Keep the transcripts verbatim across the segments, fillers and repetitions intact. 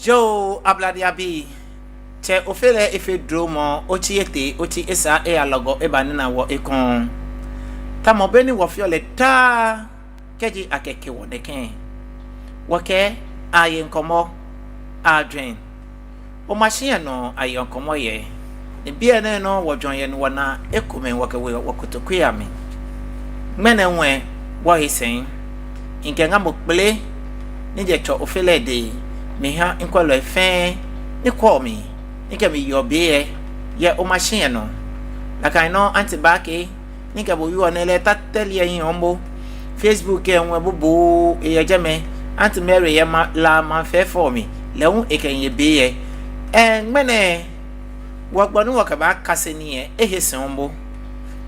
Yoo, Ablade abii, Tsɛ Ofe lɛ efee duromɔ, otsi etee, otsi esaa, eyalɔgɔ, eba nina wɔ ekoŋŋ. Tamɔ bɔ ni wɔfeɔ lɛ daa, kɛji akɛke wɔ nɛkɛ, wɔkɛɛ aye ŋkɔmɔ, ajwɛŋ. Omashi lɛ nɔ aye ŋkɔmɔ yɛ. Ni biɛ nɛɛ nɔ wɔjwɛŋ yɛ ni wɔna ekomɛi wɔkɛwo wɔ kotokui amli. Ŋmɛnɛ hu lɛ wɔhe sɛi. Mikɛ ŋamɔ kpele ni jɛ Tsɛ Ofe lɛ dɛŋ miha mikwɛlɔi fɛɛ ni kwɛɔ mi, ni kɛ mi yeɔ be lɛ, yɛ Omashi lɛ nɔ. Nakai nɔŋŋ Auntie Baakɛ, ni kɛ bo wieɔ nɛɛ lɛ, ta tɛliɛ hiɛ ɔmbo. Facebook lɛ hu lɛ bubu eyɛ jɛmɛ. Auntie Mary yɛ ma, La maŋ fɛɛ fɛɛ mli, lɛ hu ekɛ mi ye be lɛ. Ɛɛ, ŋmɛnɛ wɔgbɔ ni wɔkɛbaakase nii lɛ ehe sɛi ɔmbo.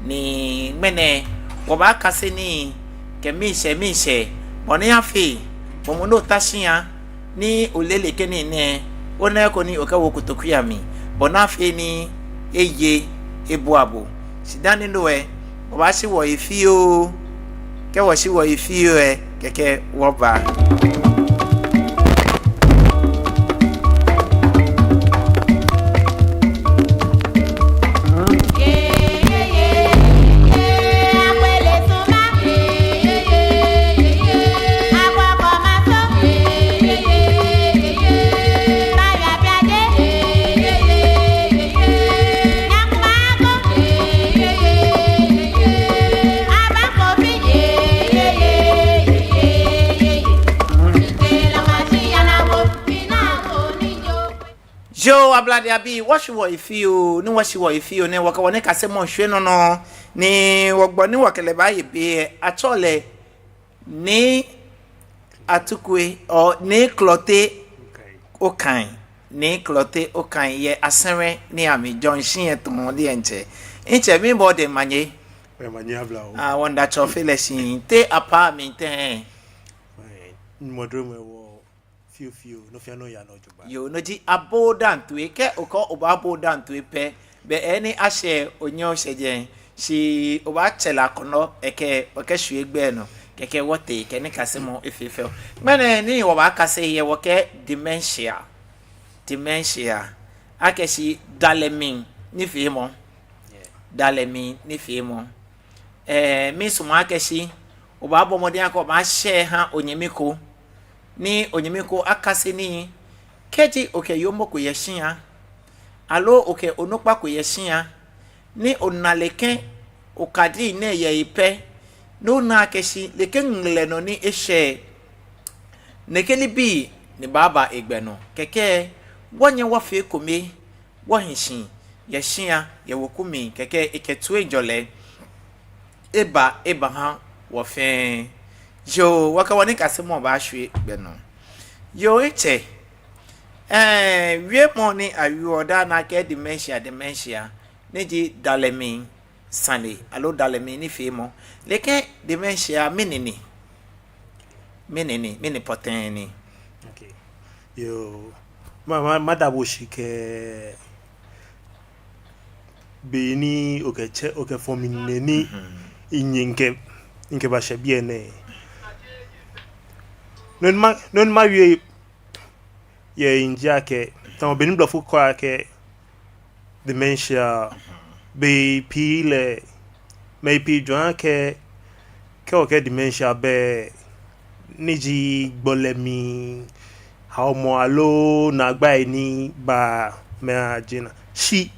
Ni ŋmɛnɛ wɔbaakase nii kɛ miishɛɛ miishɛɛ, bɔ ni afee, mɔ mɔ ni ota shia, ni olele kɛ nii nɛɛ, ona eko ni okɛwo kotokui amli, bɔ ni afee ni eye ebua bo. Shi dani no lɛ, wɔbaashi wɔhe fioo. Kɛ wɔshi wɔhe fioo lɛ, kɛkɛ wɔba. Yoo, Ablade abii, wɔshi wɔhe fioo, ni wɔshi wɔhe fioo nɛɛ, wɔkɛ wɔnikasemɔ shwie nɔ nɔŋŋ, ni wɔgbɔ ni wɔkɛ lɛ baaye be lɛ, atsɛɔ lɛ Nii Atukwe, or Nii Klɔte Okai. Nii Klɔte Okai yɛ Asɛrɛ ni amɛjɔɔ shi yɛ tɔmɔ diɛŋtsɛ. Ntsɛ, miibɔ odɛŋ manye. Manye aba oo. Ah, wɔmiida Tsɛ Ofe lɛ shi. Te apaa mli tɛŋŋ? Ɛɛ, Nyɔŋmɔ duromɔ hewɔ fioo fioo, nɔ fɛɛ nɔ yaa nɔ jogbaŋŋ. Yoo, no ji aboo dantue, kɛ okɛɛ obaabo dantue pɛ, bɛ ɛɛ ni ashɛ onyɛ oshɛ jɛi, shi obaatsɛ lɛ akɔnɔ, ekɛ, okɛshwie gbɛ nɔ, kɛkɛ wɔtee kɛ nikasemɔ efee fɛo. Ŋmɛnɛ nii wɔbaakase yɛ wɔkɛɛ dementia. Dementia. Akɛ shi dalɛ mli nifeemɔ. Yeah. Dalɛ mli nifeemɔ. Ɛɛ, miisumɔ akɛ shi obaabɔ mɔdɛŋ akɛ obaashɛ ha onyɛmi ko, ni onyɛmi ko akase nii. Kɛji okɛ yoomo ko yɛ shia, aloo okɛ onukpa ko yɛ shia, ni ona nɛkɛ okadii nɛɛ yɛ he pɛ, ni ona akɛ shi nɛkɛ ŋmɛlɛ nɔ ni eshɛ, nɛkɛ nibii ni baaba egbɛ nɔ, kɛkɛ wɔnyɛ wɔfee ekome, wɔhi shi yɛ shia, yɛ weku mli, kɛkɛ ekɛ toiŋjɔlɛ eba, ebaha wɔ fɛɛ. Yoo, wɔkɛ wɔnikasemɔ baashwie gbɛ nɔ. Yoo, ntsɛ, ɛɛ, wiemɔ ni awieɔ daa nɛɛ akɛ dementia, dementia, ni ji dalɛ mli sane, aloo dalɛ mli nifeemɔ. Nɛkɛ dementia mɛni ni? Mɛni ni, mɛni pɔtɛɛ ni? Okay. Yoo, ma, ma, mada bo shi kɛ be ni okɛtsɛ, okɛfɔ mi nine ni, mhm, minyɛ mikɛ, mikɛbashɛ biɛ nɛɛ. Nɔ ni ma, nɔ ni mawie yɛ mli ji akɛ, tamɔ bɔ ni blɔfo kɛɔ akɛ dementia, bei pii lɛ, mɛi pii jwɛŋɔ akɛ, kɛ okɛɛ dementia lɛ, ni ji gbɔlɛ mli haomɔ aloo naagbai ni baa mɛi ajeŋ naa. Shi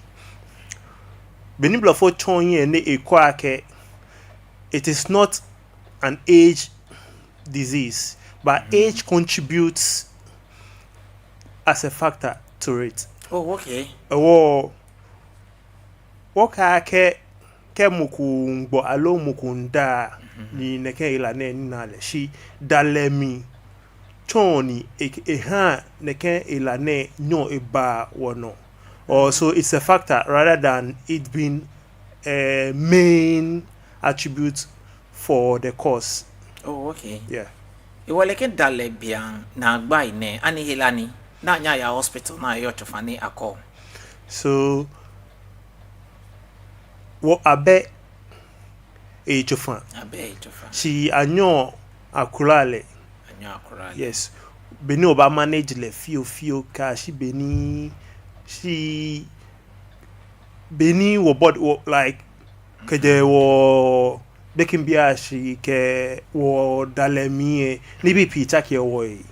bɔ ni blɔfo tsɔɔ lɛ, ni ekɛɔ akɛ, it is not an age disease, but, mhm, age contributes as a factor to it. Oh, okay. Hewɔ, wɔkɛɛɛ akɛ, kɛ mɔ ko miigbɔ aloo mɔ ko miida, mhm, ni nɛkɛ hela nɛɛ minaa lɛ, shi dalɛ mli tsɔɔ ni e, ehaa nɛkɛ hela nɛɛ nyɛɔ ebaa wɔnɔ. Or so it's a factor rather than it being a main attribute for the cause. Oh, okay. Yeah. Hewɔ lɛ kɛ dalɛ beiaŋ naagbai nɛɛ, ani hela ni, ni anyɛɛɛ aya hospital ni ayayɔse tsofa ni akɔ? So, wɔ abɛ eyi tsofa. Abɛ eyi tsofa. Shi anyɛɔ akula lɛ. Anyɛɔ akula lɛ. Yes. be ni wɔbaa manage lɛ fioo fioo kɛyashi be ni, shi be ni wɔ body, wɔ, like, kɛjɛ wɔgbekɛbiiashi kɛ wɔdalɛ mli lɛ, nibii pii tsakeɔ wɔhe.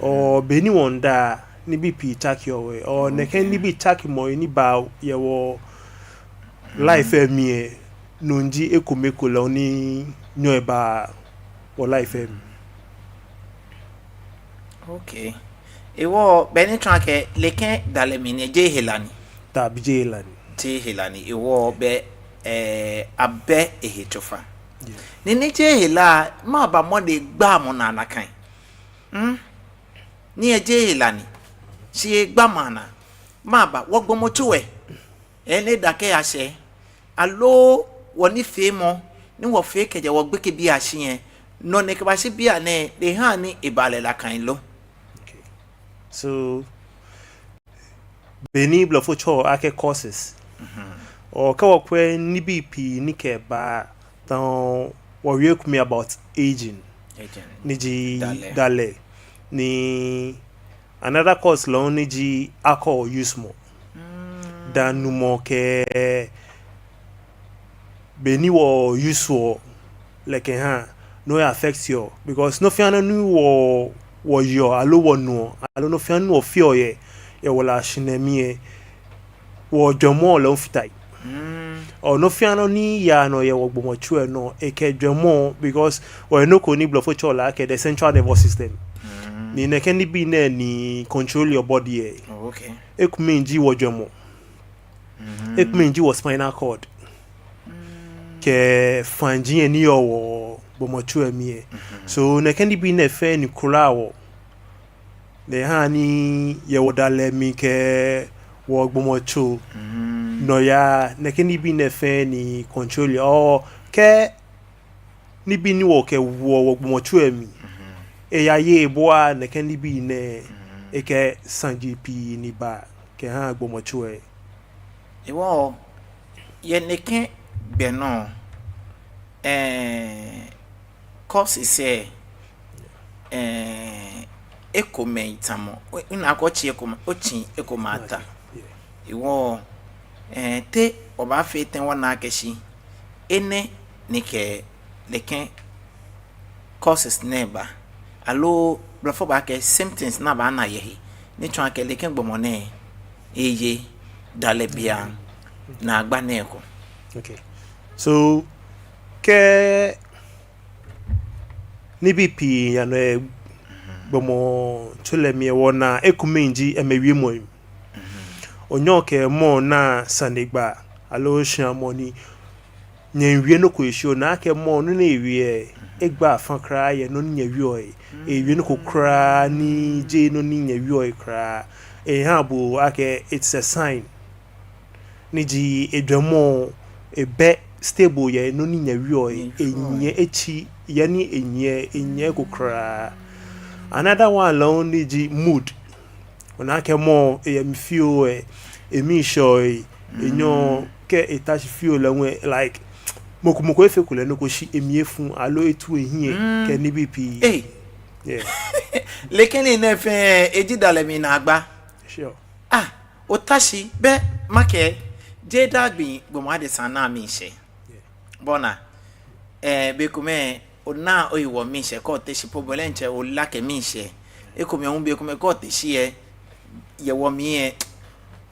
Or be ni wɔmiida, nibii pii tsakeɔ wɔhe. Or nɛkɛ nibii tsakemɔi ni baa yɛ wɔ life lɛ mli lɛ, no ji ekome ko lɛ ni nyɛɔ ebaa wɔ life lɛ mli. Okay. Hewɔ be ni tsɔɔ akɛ nɛkɛ dalɛ mli nɛɛ jeee hela ni. Daabi, jeee hela ni. Jeee hela ni. Hewɔ be, eh, abɛ ehe tsofa. Yeah. Ni ni jeee hela, mɛɛba mɔ ni gbaa mɔ naa nakai? Hmm? Ni ejeee hela ni. Shi egbaa mɔ naa. Mɛɛba? Wɔgbɔmɔtso lɛ, enɛ eda kɛya shɛ. Aloo wɔnifeemɔ ni wɔfee kɛjɛ wɔgbekɛbiiashi lɛ, nɔ ni kɛbashi bianɛ, eha ni eba lɛ nakai lo? Okay. So, be ni blɔfo tsɛɔ akɛ causes. Or kɛ wɔkwɛ nibii pii ni kɛbaa, tamɔ wɔwie ekome about aging. Aging. Ni ji dalɛ. Dalɛ. Ni another cause lɛ hu ni ji alcohol usemɔ. Daanumɔ kɛ be ni wɔ useɔ lɛ kɛha, no e affectɔ. Because nɔ fɛɛ nɔ ni wɔ, wɔyeɔ, aloo wɔnuɔ, aloo nɔ fɛɛ nɔ ni wɔfeɔ yɛ, yɛ wɔlaa shihilɛ mli lɛ, wɔjwɛŋmɔ lɛ hu fata he. Or nɔ fɛɛ nɔ ni yaa nɔ yɛ wɔgbɔmɔtso lɛ nɔ, ekɛ jwɛŋmɔ, because wɔyɛ nɔ ko ni blɔfo tsɛɔ lɛ akɛ the central nervous system. Ni nɛkɛ nibii nɛɛ ni control your body lɛ. Oh, okay. Ekomɛi ji wɔjwɛŋmɔ. Ekomɛi ji wɔ spinal cord. Kɛ fãji lɛ ni yɔɔ wɔgbɔmɔtso lɛ mli lɛ. So nɛkɛ nibii nɛɛ fɛɛ ni kɔlɔɔ wɔ. Ni ehaa ni yɛ wɔdalɛ mli kɛ wɔgbɔmɔtso nɔyaa, nɛkɛ nibii nɛɛ fɛɛ ni control yɛ. Or kɛ nibii ni wɔkɛwoɔ wɔgbɔmɔtso lɛ mli, eyaye ebua nɛkɛ nibii nɛɛ, ekɛ saji pii ni baa kɛhaa gbɔmɔtso lɛ. Hewɔ, yɛ nɛkɛ gbɛ nɔ, eh, causes lɛ, eh, ekomɛi tamɔ, o-, ona akɛ otsi ekomɛi, otsi ekomɛi atã. Yeah. Hewɔ, eh, te obaafee tɛŋŋ ona akɛ shi enɛ ni kɛ nɛkɛ causes nɛɛ baa, aloo blɔfo baakɛɛ symptoms ni abaana yɛ he, ni tsɔɔ akɛ nɛkɛ gbɔmɔ nɛɛ eye dalɛbiiaŋ naagba nɛɛ ko. Okay. So, kɛ nibii pii yaa nɔ yɛ gbɔmɔtso lɛ mli lɛ, wɔnaa ekomɛi ji amɛwiemɔi. Onyɛɔ okɛ mɔ naa sanegbaa, aloo shramɔ ni nyɛmiiwie nɔ ko eshi, ona akɛ mɔ nɔ ni ewie lɛ, egbaa afã kwraa yɛ nɔ ni nyɛwieɔ lɛ. Ewie nɔ ko kwraa ni jeee nɔ ni nyɛwieɔ lɛ kwraa. Ehaa bo akɛ it's a sign. Ni ji ejwɛŋmɔ, ebɛ stable yɛ nɔ ni nyɛwieɔ lɛ. Enyiɛ etsi, yɛ ni enyiɛ, enyiɛ eko kwraa. Another one lɛ hu ni ji mood. Ona akɛ mɔ, eyɛ mli fioo lɛ, emiishɛɔ lɛ, enyɛɔ, kɛ eta shi fioo lɛ hu lɛ, like, mɔ ko mɔ ko efeko lɛ nɔ ko shi emli efu, aloo etu ehiɛ, kɛ nibii pii. Hey. Yeah. Nɛkɛ nii nɛɛ fɛɛ, eji dalɛ mli naagba. Sure. Ah, ota shi, bɛ makɛɛ, jeee daa gbi gbɔmɔ adesa naa miishɛɛ. Yeah. Bɔ ni, eh, bei komɛi, onaa oyiwɔ miishɛɛ kɛ ote shi po, bo diɛŋtsɛ ola kɛ miishɛɛ. Ekomɛi hu bei komɛi kɛ ote shi lɛ, yɛ wɔ mli lɛ,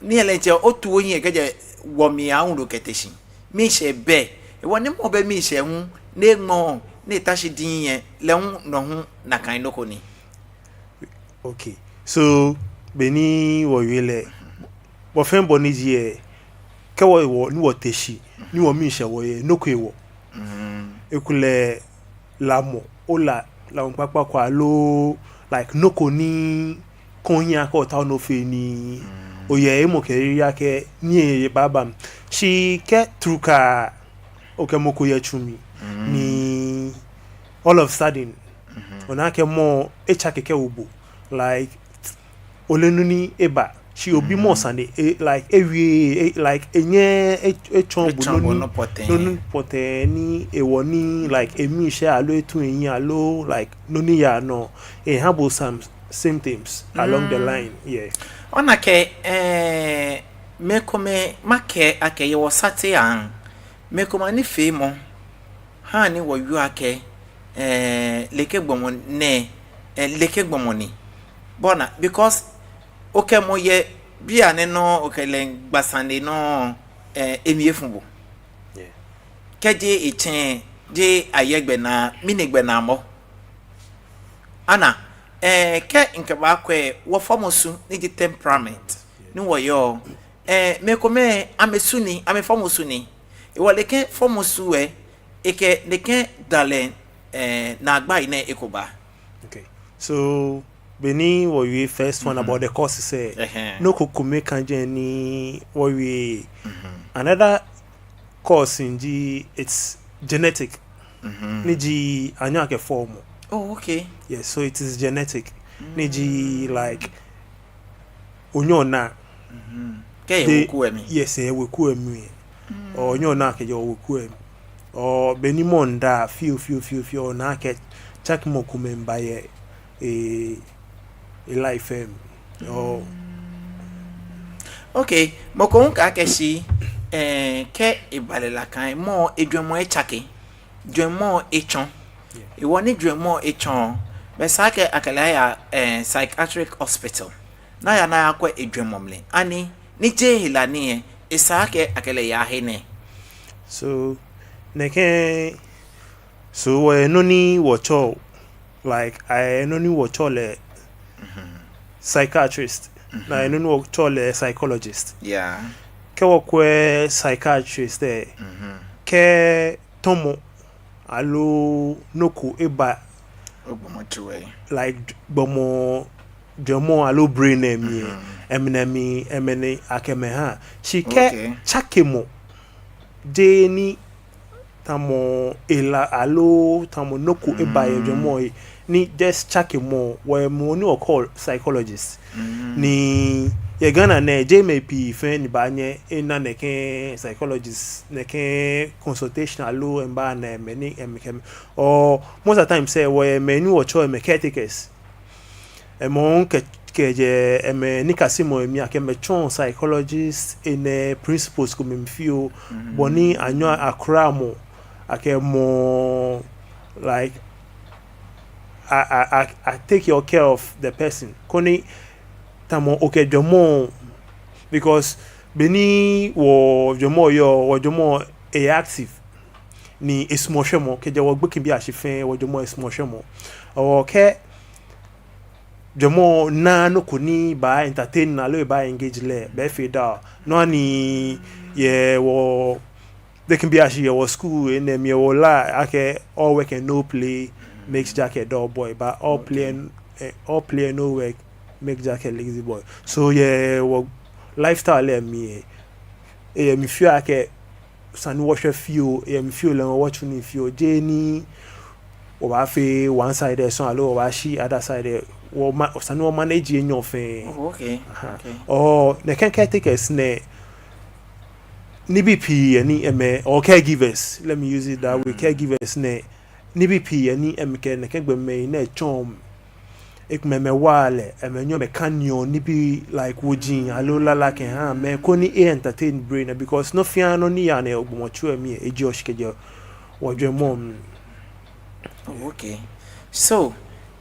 ni diɛŋtsɛ otu ohiɛ kɛjɛ wɔ mli aahu loo kɛte shi. Miishɛɛ bɛ, hewɔ ni mɔ bɛ miishɛɛ hu, ni eŋmɔɔ, ni eta shi diŋŋ lɛ, lɛ hu nɔ hu nakai nɔ ko ni. Okay. So, be ni wɔwie lɛ, bɔ fɛɛ bɔ ni eji lɛ, kɛ wɔ, wɔ, ni wɔte shi, ni wɔmiishɛɛ wɔye, nɔ ko ewo. Ekolɛ lamɔ, ola lamɔ kpakpa ko aloo, like, nɔ ko ni kɔɔ ohiɛ akɛ otaoɔ ni ofee ni oyɛ hemɔkɛyeli akɛ nii lɛ baaba mli. Shi kɛ trukaa okɛ mɔ ko yɛ tsu mli, ni all of a sudden, ona akɛ mɔ lɛ etsake kɛwo bo. Like, oleee nɔ ni eba. Shi obi mɔ sane, e, like, ewie, e, like, enyɛɛɛ e, etsɔɔ bo nɔ ni, nɔ ni pɔtɛɛ ni ewɔ ni, like, emiishɛɛ aloo etu ehiɛ aloo, like, nɔ ni yaa nɔ. Eha bo some symptoms along the line. Yeah. Ona akɛ, eh, mɛi komɛi makɛɛ akɛ yɛ wɔ sate an. Mɛi komɛi anifeemɔ ha ni wɔyɔɔ akɛ, eh, nɛkɛ gbɔmɔ nɛɛ, eh, nɛkɛ gbɔmɔ ni. Bɔ ni, because okɛ mɔ yɛ bianɛ nɔŋŋ, okɛ lɛ gba sane nɔŋŋ, eh, emli efu bo. Yeah. Kɛji etsɛŋ, jeee ayɛ gbɛnaa, mɛni gbɛnaa mɔ. Ana, eh, kɛ mikɛbaakwɛ, wɔfɔmɔ su ni ji temperament ni wɔyɔɔ. Eh, mɛi komɛi, amɛsu ni, amɛfɔmɔ su ni. Hewɔ nɛkɛ fɔmɔ su lɛ, ekɛ nɛkɛ dalɛ, eh, naagbai nɛɛ eko baa. Okay. So, be ni wɔwie first one about the causes lɛ, Ɛhɛɛ. nɔ ko kome ka jɛi ni wɔwie. Another cause ji, it's genetic. Ni ji anyɛɔ akɛfɔmɔ. Oh, okay. Yes, so it is genetic. Ni ji, like, onyɛɔ onaa. Kɛ yɛ They- weku lɛ mli. Yes, yɛ weku lɛ mli. Or onyɛɔ onaa kɛjɛ weku lɛ mli. Or be ni mɔ miida fioo, fioo, fioo, fioo, ona akɛ tsakemɔ komɛi miiba yɛ e, e life lɛ mli. Or Okay, mɔ ko hu kɛɛ akɛ shi, eh, kɛ eba lɛ nakai, mɔ ejwɛŋmɔ etsake, jwɛŋmɔ etsɔ. Hewɔ ni jwɛŋmɔ etsɔ, belɛ esa akɛ akɛ lɛ aya, eh, psychiatric hospital. Ni aya ni ayakwɛ ejwɛŋmɔ mli. Ani, ni jeee hela ni lɛ, esa akɛ akɛ lɛ yaa he nɛ. So, nɛkɛ, so wɔyɛ nɔ ni wɔtsɛɔ, like, ayɛ nɔ ni wɔtsɛɔ lɛ psychiatrist, ni ayɛ nɔ ni wɔtsɛɔ lɛ psychologist. Yeah. Kɛ wɔkwɛ psychiatrist lɛ, kɛ tɔmɔ aloo nɔ ko eba, Ogbɔmɔtso lɛ. like, gbɔmɔ, jwɛŋmɔ aloo brain lɛ mli lɛ, amɛ nɛɛ amɛ, amɛ nɛɛ akɛ amɛhaa. Shi kɛ Okay. tsakemɔ, jeee ni tamɔ hela aloo tamɔ nɔ ko eba yɛ jwɛŋmɔ lɛ, ni just tsakemɔ, wɔyɛ mɔ ni wɔcall psychologist. Ni yɛ Ghana nɛɛ, jeee mɛi pii fɛɛ ni baanyɛ ena nɛkɛ psychologist, nɛkɛ consultation aloo amɛbaana amɛ ni amɛkɛ amɛ. Or most of the time lɛ, wɔyɛ mɛi ni wɔtsɛɔ amɛ caretakers. Amɛ hu kɛ, kɛjɛ amɛnikasemɔ lɛ mli akɛ amɛtsɔɔ psychologist lɛ nɛɛ principles komɛi mli fioo. Bɔ ni anyɛɔ akura mɔ, akɛ mɔ, like, a, a, a, a take your care of the person. Koni tamɔ okɛ jwɛŋmɔ, because be ni wɔjwɛŋmɔ yɔɔ, wɔjwɛŋmɔ lɛ active. Ni esumɔɔ shwɛmɔ, kɛjɛ wɔgbekɛbiiashi fɛɛ, wɔjwɛŋmɔ esumɔɔ shwɛmɔ. Or kɛ jwɛŋmɔ na nɔ ko ni baa entertain lɛ aloo ebaa engage lɛ, bɛ efee dull. No hewɔ ni yɛ wɔgbekɛbiiashi, yɛ wɔ school lɛ nɛɛ mli, yɛ wɔ law akɛ all work and no play makes Jack a dull boy, but all play and, eh, all play and no work makes Jack a lazy boy. So yɛ wɔ lifestyle lɛ mli lɛ, eyɛ mli fioo akɛ esa ni wɔshwɛ fioo, eyɛ mli fioo lɛ hu wɔtsu nii fioo. Jeee ni wɔbaafee one side lɛ sɔŋŋ aloo wɔbaashi other side lɛ. Wɔma, esa ni wɔmanage enyɔ fɛɛ. Oh, okay. Aha. Okay. Or nɛkɛ caretakers nɛɛ, nibii pii yɛ ni amɛ, or caregivers, let me use it that way, caregivers nɛɛ, nibii pii yɛ ni amɛkɛ nɛkɛ gbɔmɛi nɛɛ tsɔɔ. Ekomɛi amɛwaa lɛ, amɛnyɛɔ amɛkaneɔ nibii like woji aloo lala kɛhaa amɛ koni e-entertain brain lɛ, because nɔ fɛɛ nɔ ni yaa nɔ yɛ ogbɔmɔtso lɛ mli lɛ, ejeɔ shishi kɛjɛɔ ojwɛŋmɔ mli. Oh, okay. So,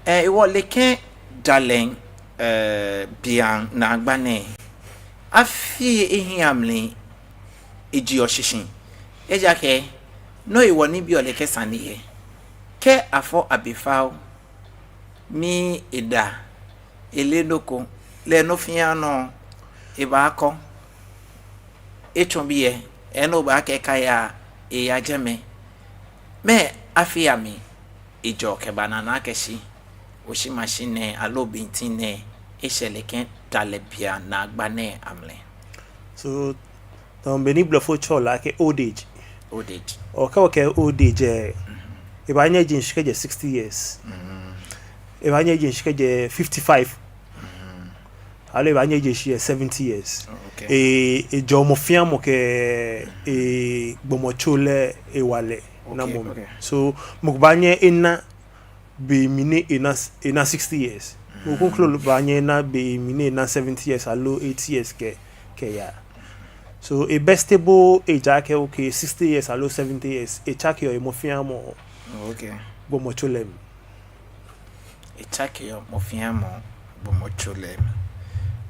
eh, hewɔ nɛkɛ dalɛ, eh, beiaŋ naagba nɛɛ, afii ehiii amli ejeɔ shishi. Ejaakɛ, no hewɔ ni mibiɔ nɛkɛ sane lɛ. Kɛ afɔ abifao, ni eda, eleee nɔ ko, lɛ nɔ fɛɛ nɔ, ebaakɔ. Etsɔ biɛ, enɔ baakɛɛ kaya, eya jɛmɛ. Mɛɛ afii amli ejeɔ kɛbaa ni ana akɛ shi, oshimashi nɛɛ, aloo bimti nɛɛ, eshɛ nɛkɛ dalɛ beiaŋ naagba nɛɛ amli. So, tamɔ bɔ ni blɔfo tsɛɔ lɛ akɛ old age. Old age. Or kɛ wɔkɛɛ old age lɛ, ebaanyɛ eje shishi kɛjɛ sixty years. Ebaanyɛ eje shishi kɛjɛ fifty-five. Aloo ebaanyɛ eje shishi yɛ seventy years. Oh, okay. E, ejeɔ mɔ fɛɛ mɔ kɛ egbɔmɔtso lɛ hewalɛ. Okay, Namɔ. Okay. So, mɔ ko baanyɛ ena be mli ni ena, ena sixty years. Mɔ kroko baanyɛ ena be mli ni ena seventy years aloo eighty years kɛ, kɛya. So ebɛ stable age akɛ, okay, sixty years aloo seventy years, etsakeɔ yɛ mɔ fɛɛ mɔ Okay. gbɔmɔtso lɛ mli. Etsakeɔ mɔ fɛɛ mɔ gbɔmɔtso lɛ mli.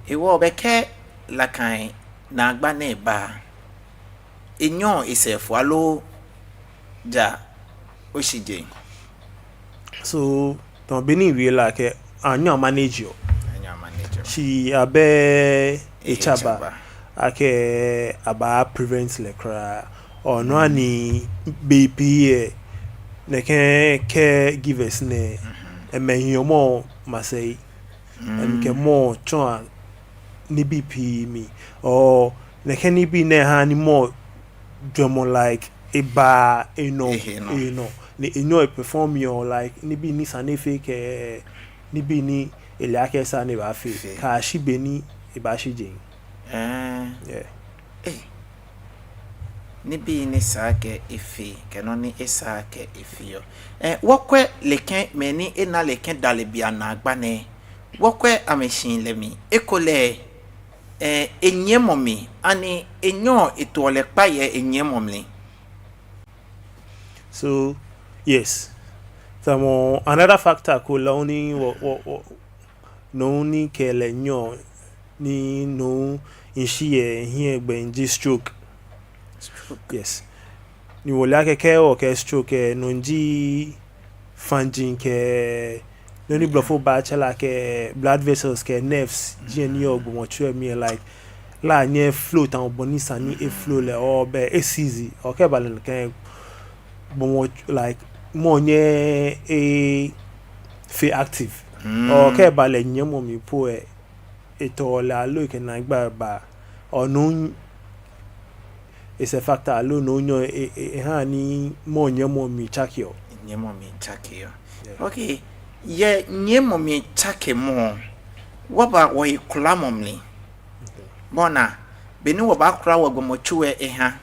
Hewɔ bɛ kɛ nakai naagba nɛɛ ba, enyɛɔ esɛɛ fo aloo ja oshi jeŋ. So, tamɔ bɔ ni miwie lɛ akɛ, anyɛɔ amanage-ɔ. Anyɛɔ amanage-ɔ. Shi abɛ etsaba. Etsaba. Akɛ abaa prevent lɛ kwraa. Ɔɔ, no hewɔ ni bei pii lɛ, nɛkɛ caregivers nɛɛ, amɛhiɔ mɔ masɛi. Amɛkɛ mɔ tsɔɔ nibii pii mli. Ɔɔ, nɛkɛ nibii nɛɛ haa ni mɔ jwɛŋmɔ, like, ebaa enɔ, Ehe nɔ. enɔ. Ni enyɛɔ e-perform-ɔ, like, nibii ni sa ni efee kɛ nibii ni ele akɛ esa ni ebaafee. Fee. Kɛyashi be ni ebaashi jeŋ. Ɛɛ. Yeah. Ei. Nibii ni sa akɛ efee, kɛ nɔ ni esa akɛ efeɔ. Ɛɛ, wɔkwɛ nɛkɛ mɛi ni ena nɛkɛ dalɛbii anaagba nɛɛ. Wɔkwɛ amɛshihilɛ mli. Ekolɛ, ɛɛ, enyiɛmɔ mli, ani enyɛɔ etoɔ lɛ kpa yɛ enyiɛmɔ mli. So, yes. Tamɔ another factor ko lɛ ni wɔ, wɔ, wɔ, nɔ ni kɛ lɛ nyɛɔ ni nɔ ni shi yɛ hiɛ gbɛ ji stroke. Stroke. Yes. Ni wɔle akɛ kɛ wɔkɛɛ stroke lɛ, no ji faŋji kɛ nɔ ni blɔfo baatsɛ lɛ akɛ blood vessels kɛ nerves, ji nɔ ni yɔɔ gbɔmɔtso lɛ mli lɛ, like, lɛ nyɛɛɛ e-flow tamɔ bɔ ni sa ni e-flow lɛ, ɔɔ, bɛ e-seize, ɔɔ, kɛ eba lɛ nɛkɛ gbɔmɔ, like, mɔ nyɛɛɛ efee active. Ɔɔ, kɛ eba lɛ nyiɛmɔ mli po lɛ, etoɔ lɛ aloo ekɛ naagba baa, ɔɔ, no is a factor aloo no nyɛɔ e, e, ehaa ni mɔ nyiɛmɔ mli tsakeɔ. Nyiɛmɔ mli tsakeɔ. Yeah. Okay. Yɛ nyiɛmɔ mli tsakemɔ, wɔba wɔhekuramɔ mli. Okay. Bɔ ni, beni wɔbaakura wɔgbɔmɔtso lɛ eha.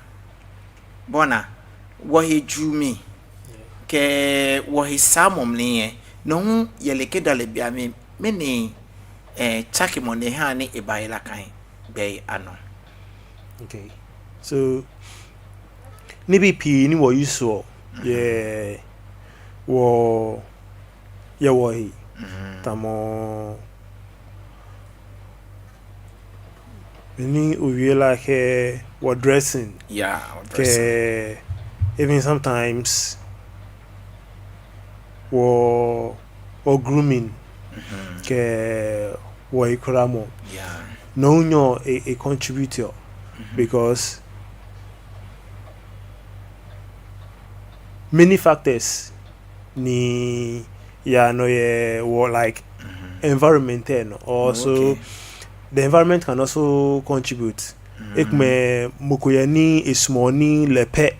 Bɔ ni, wɔhejuu mli. Yeah. Kɛ wɔhesaamɔ mli lɛ. No hu yɛ nɛkɛ dalɛbii amli, mɛni, ɛɛ, tsakemɔ ni haa ni eba yɛ nakai gbɛi anɔ. Okay. So, nibii pii ni wɔ-use-ɔ yɛ wɔ, yɛ wɔhe. Mhm. Tamɔ bɔ ni owie lɛ akɛ wɔ-dressing. Yeah, wɔ-dressing. Kɛ even sometimes wɔ, wɔ-grooming. Mhm. Kɛ wɔhekuramɔ. Yeah. No nyɛɔ e, e-contribute-ɔ. Mhm. Because many factors ni yaa nɔ yɛ wɔ, like, Mhm. environment lɛ nɔ. Also, Okay. the environment can also contribute. Mhm. Ekomɛi mɔ ko yɛ ni esumɔɔ ni lɛ pɛ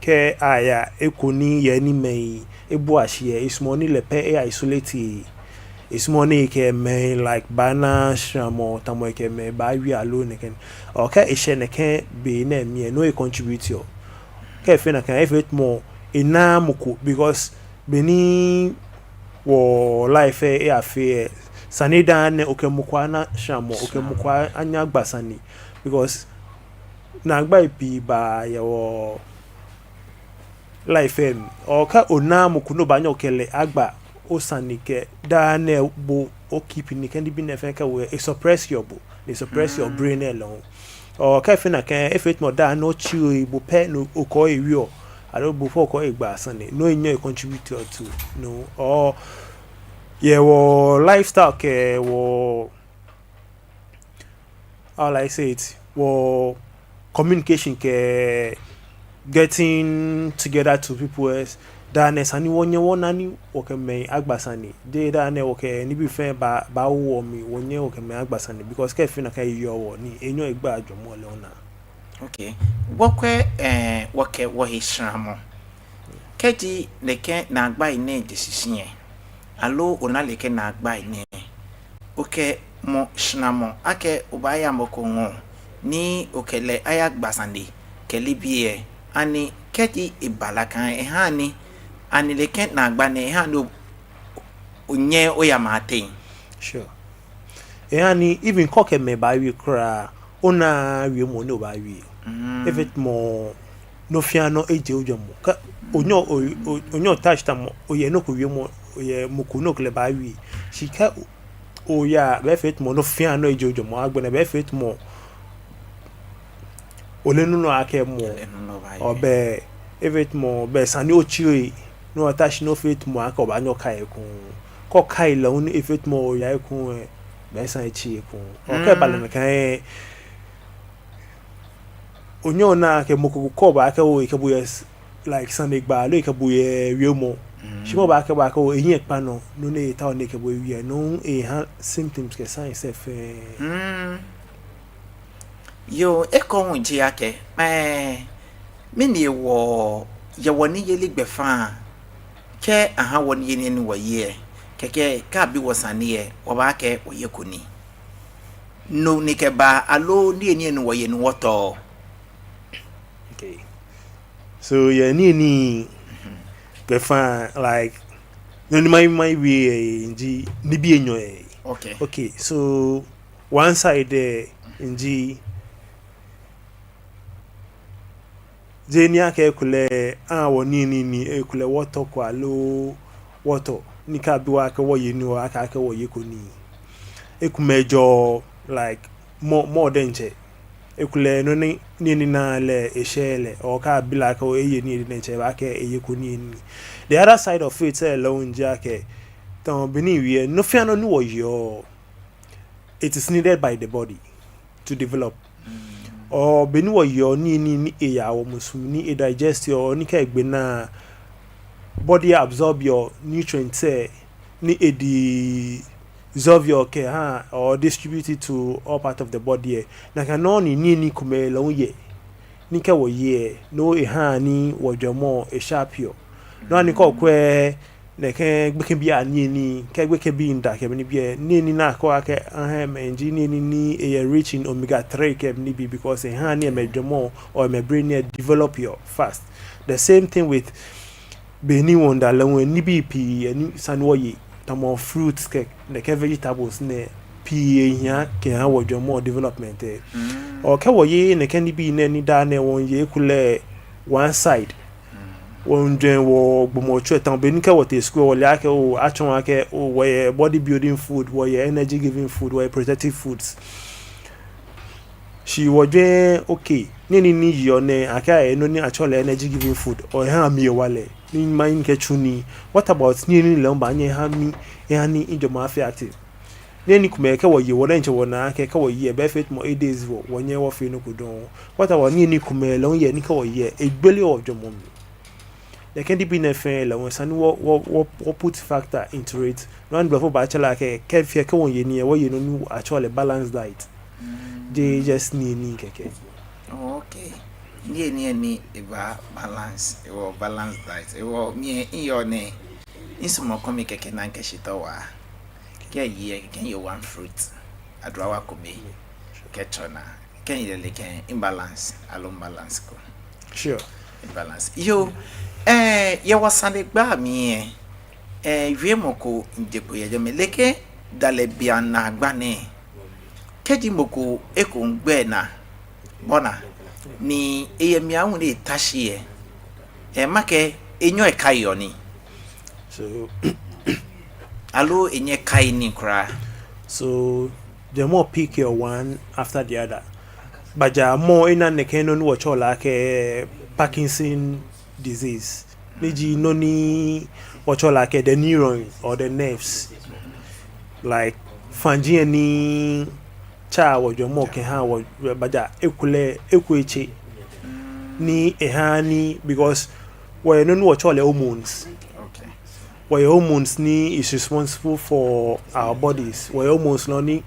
kɛ aya eko ni yɛ ni mɛi ebua shi yɛ, esumɔɔ ni lɛ pɛ e-isolate. Esumɔɔ ni ekɛ mɛi, like, baana shramɔ, tamɔ ekɛ mɛi baawie aloo nɛkɛ. Ɔɔ, kɛ eshɛ nɛkɛ be nɛɛ mli lɛ, no e-contribute-ɔ. Kɛ efee nakai, efee tamɔ enaaa mɔ ko, because beni wɔ-life lɛ e-affect lɛ, esa ni daa nɛɛ okɛ mɔ ko ana shramɔ, okɛ mɔ ko a-, anyɛ agba sane. Because naagbai pii baa yɛ wɔ-life lɛ mli. Ɔɔ, kɛ onaaa mɔ ko ni obaanyɛ okɛ lɛ agba osane kɛ daa nɛɛ bo o-keep nɛkɛ nibii nɛɛ fɛɛ kɛ wɔ, e-suppress-ɔ bo, e-suppress-ɔ brain lɛ alone. Ɔɔ, kɛ efee nakai, efee tamɔ daa nɛɛ otsi oyi bo pɛ ni okɔ ewieɔ, aloo bo pɛ okɔ egba sane, no nyɛɔ e-contribute-ɔ to no. Ɔɔ, yɛ wɔ-lifestyle kɛ wɔ, how will I say it? Wɔ-communication kɛ getting together to people else. Daa nɛɛ esa ni wɔnyɛ wɔna ni wɔkɛ mɛi agba sane. Jeee daa nɛɛ wɔkɛ nibii fɛɛ baa, baawo wɔmli, wɔnyɛɛɛ wɔkɛ mɛi agba sane. Because kɛ efee nakai, eyɔɔ wɔ ni enyɛɔ egbaa jwɛŋmɔ lɛ ona. Okay. Wɔkwɛ, ɛɛ, wɔkɛ wɔhe shramɔ. Kɛji nɛkɛ naagbai nɛɛ je shishi lɛ, aloo ona nɛkɛ naagbai nɛɛ, okɛ mɔ shramɔ akɛ obaaya mɔ ko ŋɔɔ ni okɛ lɛ ayagba sane kɛ nibii lɛ, ani kɛji eba nakai lɛ, ehaa ni, ani nɛkɛ naagba nɛɛ ehaa ni o-, onyɛɛɛ oya mɛi ateŋ? Sure. Ehani even kɛ okɛ mɛi baawie kwraa, onaa wiemɔ ni obaawie. Efee tamɔ nɔ fɛɛ nɔ ejeɔ ojwɛŋmɔ. Kɛ onyɛɔ o- o- onyɛɔ otouch tamɔ oyɛ nɔ ko wiemɔ, oyɛ mɔ ko ni okɛ lɛ baawie. Shi kɛ oya, bɛ efee tamɔ nɔ fɛɛ nɔ ejeɔ ojwɛŋmɔ. Agbɛnɛ bɛ efee tamɔ oleee nɔ ni okɛmɔ. Oleee nɔ ni obaawie. Ɔɔ, bɛ efee tamɔ bɛ esa ni otsĩ ohe, ni otouch, ni efee tamɔ akɛ obaanyɛ okai ekoŋŋ. Kɛ okai lɛ hu ni efee tamɔ oya ekoŋŋ lɛ, bɛ esa ni otsĩ ekoŋŋ. Ɔɔ, kɛ eba lɛ nakai lɛ, onyɛɔ onaa akɛ mɔ ko kɛɔ bo akɛ oo, ekɛ bo yɛ s- like sanegbaa aloo ekɛ bo yɛ wiemɔ. Shi mɔ baakɛɛ bo akɛ oo, ehiɛ kpa nɔ, no nɛɛ etaoɔ ni ekɛ bo wie, no hu ehaa symptoms kɛ signs lɛ fɛɛ. Yoo, ekome ji akɛ, ɛɛ, mɛni hewɔ yɛ wɔniyeli gbɛfaŋ, kɛ aha wɔ niyenii ni wɔye lɛ, kɛkɛ kɛ abi wɔ sane lɛ, wɔbaakɛɛ wɔyeko nii. No ni kɛba, aloo niyenii ni wɔye ni wɔtɔɔ. Okay. So, yɛ niyenii gbɛfaŋ, like, nɔ ni mai- maiwie lɛ ji nibii enyɔ lɛ. Okay. Okay, so, one side lɛ ji jeee ni akɛ ekolɛ, aa, wɔniyenii ni ekolɛ wɔtɔko aloo wɔtɔ, ni kɛ abi wɔ akɛ wɔye nii, wɔbaakɛɛ akɛ wɔyeko nii. Ekomɛi jɛɔ, like, mɔ- mɔ diɛŋtsɛ. Ekolɛ nɔ ni niyenii naa lɛ eshɛɛɛ lɛ, ɔɔ, kɛ abi lɛ akɛ eye niyenii diɛŋtsɛ, ebaakɛɛ eyeko niyenii. The other side of it lɛ, lɛ hu ji akɛ, tamɔ bɔ ni miwie lɛ, nɔ fɛɛ nɔ ni wɔyeɔ, it is needed by the body to develop. Ɔɔ, bɔ ni wɔyeɔ niyenii ni eyaa wɔmusuŋ ni e digest-ɔ, ni kɛ egbe naa, body absorb-ɔ nutrients lɛ, ni e dissolve-ɔ kɛhaa ɔɔ distribute it to all part of the body lɛ. Nakai nɔŋŋ ni niyenii komɛi lɛ hu yɛ. Ni kɛ wɔye lɛ, no ehaa ni wɔjwɛŋmɔ e sharp-ɔ. No hewɔ ni kɛ okwɛ nɛkɛ gbekɛbii aniyenii, kɛ gbekɛbii nda kɛ mɛni bii lɛ, niyenii ni akɛɔ akɛ aha amɛ ji niyenii ni eyɛ rich in omega three kɛ mɛni bii, because ehaa ni amɛjwɛŋmɔ ɔɔ amɛ brain lɛ develop-ɔ fast. The same thing with bɔ ni wɔnda lɛ hu, nibii pii ni esa ni wɔye, tamɔ fruits kɛ nɛkɛ vegetables nɛɛ, pii ehia kɛha wɔjwɛŋmɔ development lɛ. Ɔɔ, kɛ wɔye nɛkɛ nibii nɛɛ ni daa nɛɛ wɔye ekolɛ one side, wɔmiijwɛŋ wɔgbɔmɔtso lɛ, tamɔ bɔ ni kɛ wɔtee school wɔle akɛ oo, atsɔɔ akɛ oo, wɔyɛ body building food, wɔyɛ energy giving food, wɔyɛ protective foods. Shi wɔjwɛŋ, okay, niyenii ni yeɔ nɛɛ, akɛɛ nɔ ni atsɛɔ lɛ energy giving food, ɔɔ, ehaa mi hewalɛ ni maye nii kɛtsu nii. What about niyenii lɛ hu baanyɛ eha mi, eha ni mijwɛŋmɔ afee active? Niyenii komɛi kɛ wɔye, wɔ diɛŋtsɛ wɔnaa akɛ kɛ wɔye lɛ, bɛ efee tamɔ e-daze wɔ, wɔnyɛɛɛ wɔfee nɔ ko dɔŋŋ. What about niyenii komɛi lɛ hu yɛ ni kɛ wɔye lɛ, egbeleɔ wɔjwɛŋmɔ mli? Nɛkɛ nibii nɛɛ fɛɛ lɛ hu esa ni wɔ- wɔ- wɔ- wɔ put factor into it. No hewɔ ni blɔfo baatsɛ lɛ akɛ, kɛ fɛɛ kɛ wɔye nii lɛ, wɔye nɔ ni atsɛɔ lɛ balanced diet. Jeee just niyenii kɛkɛ. Okay. Niyenii ni eba balance, ewɔ balanced diet, ewɔ mi lɛ, miyeɔ nɛɛ, misumɔɔ kome kɛkɛ ni mikɛshi tɔ waa. Kɛ miye lɛ, kɛ miye one fruit, adrawa kome, kɛtsɔ naa. Kɛ mile lɛ kɛ imbalance, aloo imbalance ko. Sure. Imbalance. Yoo, ɛɛ, yɛ wɔsanegbaa mli lɛ, ɛɛ, wiemɔ ko miije kpo yɛ jɛmɛ, lɛ kɛ dalɛ bianɛ agba nɛɛ. Kɛji mɔ ko eko miigbe naa, bɔ ni eyɛ mli aahu ni eta shi lɛ, ɛɛ, makɛɛ enyɛɔ ekaiɔ nii. So, aloo enyɛɛɛ ekai nii kwraa. So, jwɛŋmɔ pick-iɔ one after the other. Baja mɔ ena nɛkɛ nɔ ni wɔtsɛɔ lɛ akɛ Parkinson disease. Ni ji nɔ ni wɔtsɛɔ lɛ akɛ the neuron or the nerves. Like, fãji lɛ ni tsaa wɔjwɛŋmɔ kɛhaa wɔ, baja ekolɛ, eko etse. Ni ehaa ni, because wɔyɛ nɔ ni wɔtsɛɔ lɛ hormones. Okay. Wɔyɛ hormones ni is responsible for our bodies. Wɔyɛ hormones nɔ ni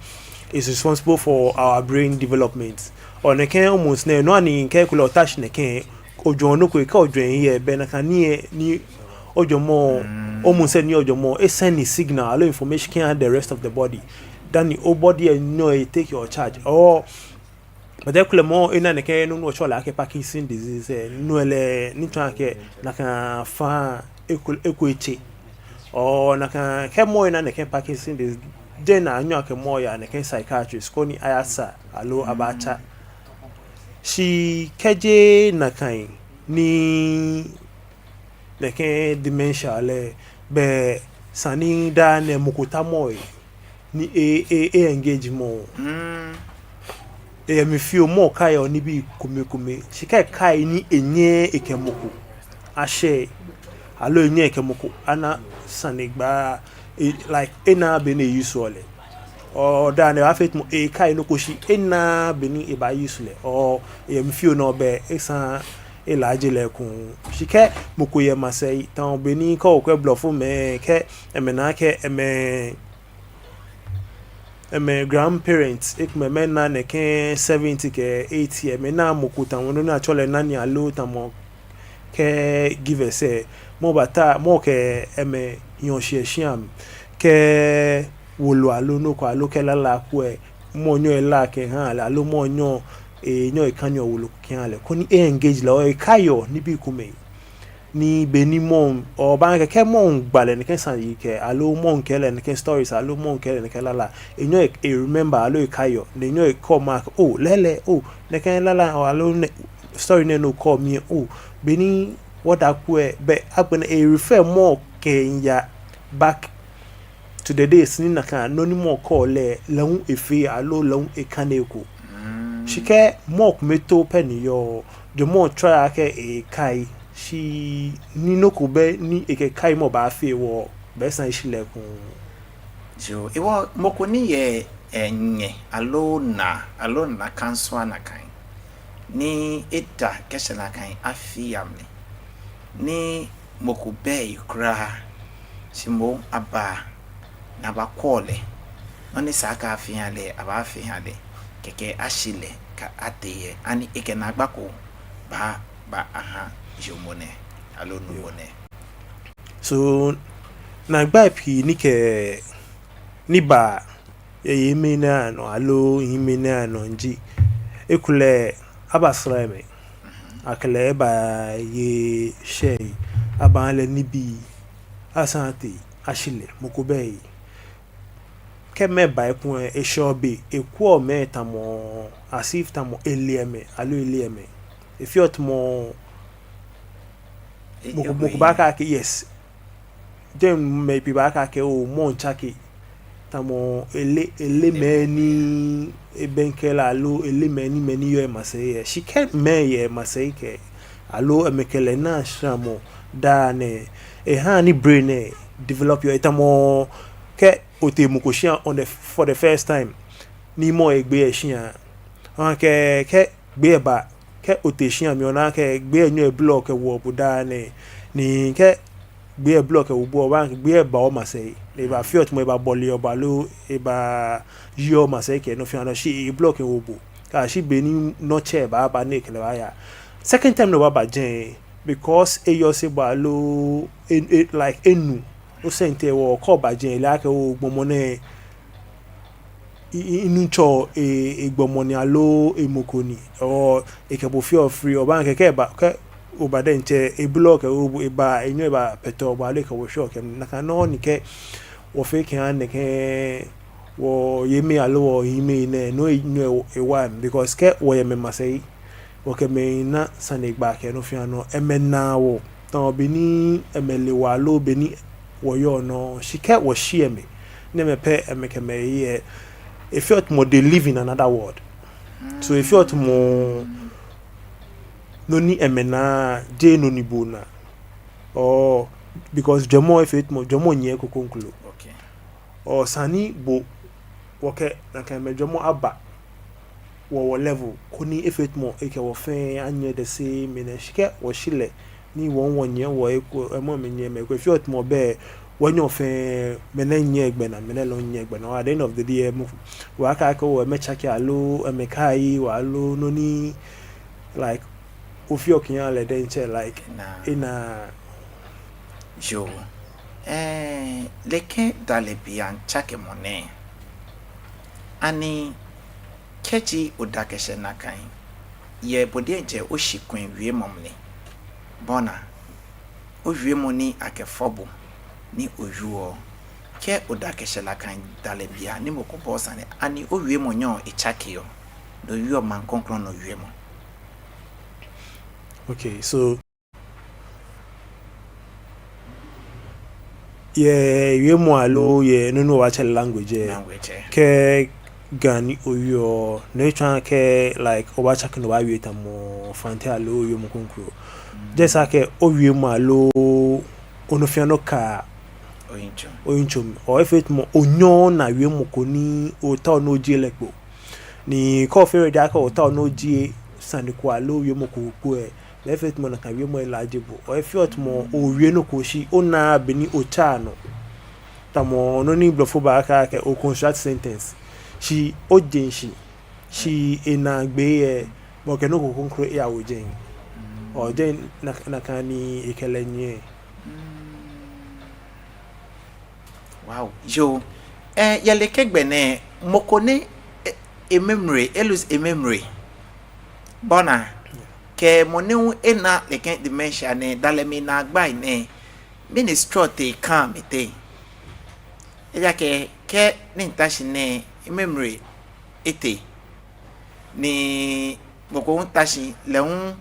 is responsible for our brain development. Ɔɔ, nɛkɛ hormones nɛɛ, no hewɔ ni kɛ ekolɛ ota shi nɛkɛ, ojwɛŋɔ nɔ ko, kɛ ojwɛŋ lɛ, bɛ nakai nii lɛ ni ojwɛŋmɔ, hormones lɛ ni ojwɛŋmɔ, e-send signal aloo information kɛha the rest of the body. Dani o-body lɛ nyɛɔ e-take-ɔ charge. Ɔɔ, but ekolɛ mɔ ena nɛkɛ nɔ ni wɔtsɛɔ lɛ akɛ Parkinson disease lɛ, no lɛ, ni tsɔɔ akɛ nakai fã eko, eko etse. Ɔɔ, nakai kɛ mɔ ena nɛkɛ Parkinson dis- Jɛi ni anyɛɔ akɛ mɔ yaa nɛkɛ psychiatrist koni ayasa aloo abaatsa. Shi kɛji nakai ni nɛkɛ dementia lɛ, belɛ esa ni daa nɛɛ mɔ ko tamɔ e ni e, e, e engage mɔ. Eyɛ mli fioo, mɔ kaiɔ nibii komɛi komɛi. Shi kɛ ekai ni enyɛɛɛ ekɛ mɔ ko ashɛ, aloo enyɛɛɛ ekɛ mɔ ko ana sanegbaa, e, like, enaaa be ni e-use-ɔ lɛ. Or daa nɛɛ ebaafee tamɔ ekai nɔ ko shi enaaa be ni ebaa-use lɛ. Or eyɛ mli fioo nɔ, belɛ esa ni elaaje lɛ ekoŋŋ. Shi kɛ mɔ ko yɛ masɛi, tamɔ bɔ ni kɛ okwɛ blɔfomɛi, kɛ amɛna akɛ amɛ, amɛ grandparents, ekomɛi amɛna nɛkɛ seventy kɛ eighty, amɛna mɔ ko tamɔ nɔ ni atsɛɔ lɛ nanny aloo tamɔ caregivers lɛ, mɔ bata, mɔ kɛ amɛ yɔɔ shi yɛ shia mli, kɛ wolo aloo nɔ ko aloo kɛ lala ko lɛ, mɔ nyɛɔ elaa kɛhaa lɛ, aloo mɔ nyɛɔ, enyɛɔ ekaneɔ wolo kɛhaa lɛ, koni e-engage lɛ, or ekaiɔ nibii komɛi. Ni be ni mɔ, or obaana akɛ kɛ mɔ gba lɛ nɛkɛ sane yi kɛ, aloo mɔ kɛɛ lɛ nɛkɛ stories, aloo mɔ kɛɛ lɛ nɛkɛ lala, enyɛɔ e-remember aloo ekaiɔ, ni enyɛɔ ekɛɔ mɔ akɛ, oh, lɛɛlɛŋ, oh, nɛkɛ lala, or aloo nɛ, story nɛɛ ni okɛɔ mi lɛ, oh, be ni wɔda ko lɛ, belɛ agbɛnɛ e-refer mɔ kɛya back to the days ni nakai nɔ ni mɔ kɛɔ lɛ, lɛ hu efee aloo lɛ hu ekane eko. Shi kɛ mɔ kome too pɛ ni yɔɔ, jwɛŋmɔ try akɛ ekai, shi ni nɔ ko bɛ ni ekɛ kaimɔ baafee hewɔ, belɛ esa ni eshi lɛ ekoŋŋ. Yoo, hewɔ mɔ ko ni yɛ, eh, nyɛ aloo naa, aloo naa kansua nakai, ni eda kɛshɛ nakai afii amli, ni mɔ ko bɛ he kwraa, shi moŋ aba ni abakwɛ lɛ, nɔ ni sa akɛ afee aha lɛ, abaafee aha lɛ, kɛkɛ ashi lɛ kɛ atee he, ani ekɛ naagba ko baaba aha yoomo nɛɛ aloo nuumo nɛɛ? So, naagbai pii ni kɛ, ni baa yɛ yemɛi nɛɛ anɔ aloo hiimɛi nɛɛ anɔ ji, ekolɛ abasra amɛ, akɛ lɛ baye shɛɛ, abaha lɛ nibii, asaŋ atee ashi lɛ, mɔ ko bɛ he. Kɛ mɛi ba ekwɛɔ, eshɛɔ be, ekwɛɔ mɛi tamɔ, as if tamɔ eleee amɛ aloo eleee amɛ. Efeɔ tamɔ mɔ ko, mɔ ko baakɛɛ akɛ, yes. Jɛmɛ mɛi pii baakɛɛ akɛ, oh, mɔ tsake. Tamɔ ele, eleee mɛi ni ebɛŋkɛ lɛ aloo eleee mɛi ni, mɛi ni yɔɔ emasɛi lɛ. Shi kɛ mɛi yɛ emasɛi kɛ, aloo amɛkɛ lɛ naa shramɔ daa nɛɛ, ehaa ni brain lɛ develop-ɔ. Etamɔ kɛ otee mɔ ko shia on the, for the first time, ni mɔ lɛ egbee yɛ shia. Oha kɛ, kɛ gbee lɛ ba, kɛ otee shia mli lɛ, ona akɛ gbee lɛ nyɛɔ eblock-ɔ kɛwoɔ bo daa nɛɛ. Ni kɛ gbee lɛ block-ɔ kɛwo bo lɛ, obaana akɛ gbee lɛ baa omasɛi. Ni ebaafee tamɔ ebabɔleɔ bo aloo ebayiɔ omasɛi kɛ nɔ fɛɛ nɔ, shi eblock-ɔ kɛwo bo. Kɛyashi be ni nɔ tsɛ baaba ni ekɛ lɛ baaya. Second time ni obaaba jɛi, because eyɔse bo aloo, e, e, like, enu osɛŋ tɛ hewɔ, kɛ oba jɛi, ele akɛ, oh, gbɔmɔ nɛɛ, i, i, minuŋtsɔ, e, egbɔmɔ ni aloo emɔ ko ni, or ekɛ bo feɔ free, obaana akɛ kɛ eba, kɛ oba diɛŋtsɛ, eblock-ɔ kɛwo bo, ebaa, enyɛɔ ebapɛtɛɔ bo aloo ekɛ bo shɛɔ kɛ, nakai nɔŋŋ ni kɛ wɔfee kɛha nɛkɛ wɔyemɛi aloo wɔhiimɛi nɛɛ, no enyɛɔ ewa, because kɛ wɔyɛ amɛ masɛi, wɔkɛ amɛ naa sanegbaa kɛ nɔ fɛɛ nɔ, amɛnaa wɔ, tamɔ be ni amɛle wɔ aloo be ni wɔyɔɔ nɔ, shi kɛ wɔshi amɛ, ni amɛ pɛ amɛkɛ amɛye lɛ, efeɔ tamɔ they live in another world. So efeɔ tamɔ nɔ ni amɛnaa, jeee nɔ ni bo onaa. Or, because jwɛŋmɔ efee tamɔ, jwɛŋmɔ nyiɛ eko kroko. Okay. Or esa ni bo, wɔkɛ nakai mɛi jwɛŋmɔ aba wɔ, wɔ level, koni efee tamɔ ekɛ wɔ fɛɛ anyiɛ the same mɛnɛ. Shi kɛ wɔshi lɛ, ni wɔ, wɔnyiɛ wɔ eko, amɛ hu amɛnyiɛ amɛ eko, efeɔ tamɔ bɛ wɔnyɛ fɛɛ, mɛnɛ nyiɛ egbɛnaa, mɛnɛ lɛ hu nyiɛ egbɛnaa. At the end of the day, amɛ, wɔbaakɛɛ akɛ, oh, amɛtsake aloo amɛkai wɔ aloo nɔ ni, like, ofeɔ kɛha lɛ diɛŋtsɛ, like, enaa. Yoo. Eh, nɛkɛ dalɛ bianɛ tsakemɔ nɛɛ, ani kɛji oda kɛshɛ nakai, yɛ bo diɛŋtsɛ oshikpɔŋ wiemɔ mli, bɔ ni owiemɔ ni akɛfɔ bo ni owieɔ, kɛ oda kɛshɛ nakai dalɛ bii anɔ ni mɔ ko bɔɔ sane, ani owiemɔ nyɛɔ etsakeɔ, ni oyɔɔ maŋ krɔŋkrɔŋ nɔ wiemɔ? Okay, so yɛ wiemɔ aloo yɛ nɔ ni wɔbaatsɛ lɛ language lɛ, kɛ Ga ni oyɔɔ, no etsɔɔɔ akɛ like obaatsake ni obaawie tamɔ Fante aloo owiemɔ krɔŋkrɔŋ. Just akɛ owiemɔ aloo onɔ fɛɛ nɔ ka oyitsoŋ, or efee tamɔ onyɛɔ ona wiemɔ ko ni otaoɔ ni ojie lɛ kpo. Ni kɛ ofee ready akɛ otaoɔ ni ojie sane ko aloo wiemɔ ko kpo lɛ, lɛ efee tamɔ nakai wiemɔ lɛ laaje bo. Or efeɔ tamɔ owie nɔ ko shi onaaa bɔ ni otsaa nɔ. Tamɔ nɔ ni blɔfo baakɛɛ akɛ o construct sentence. Shi ojeŋ shi, shi enaagbee lɛ, bo okɛ nɔ ko krɔŋkrɔŋ eyawo jɛi. Or jɛi nakai ni ekɛ lɛ nyiɛ. Wow, yoo. Eh, yɛ nɛkɛ gbɛ nɛɛ, mɔ ko ni e, e memory, e lose e memory. Bɔ ni akɛ mɔ ni hu ena nɛkɛ dementia nɛɛ, dalɛ mli naagbai nɛɛ, mɛni srɔto ekãa mli tɛŋŋ? Ejaakɛ kɛ ni mita shi nɛɛ, e memory etee. Ni mɔ ko hu ta shi lɛ hu,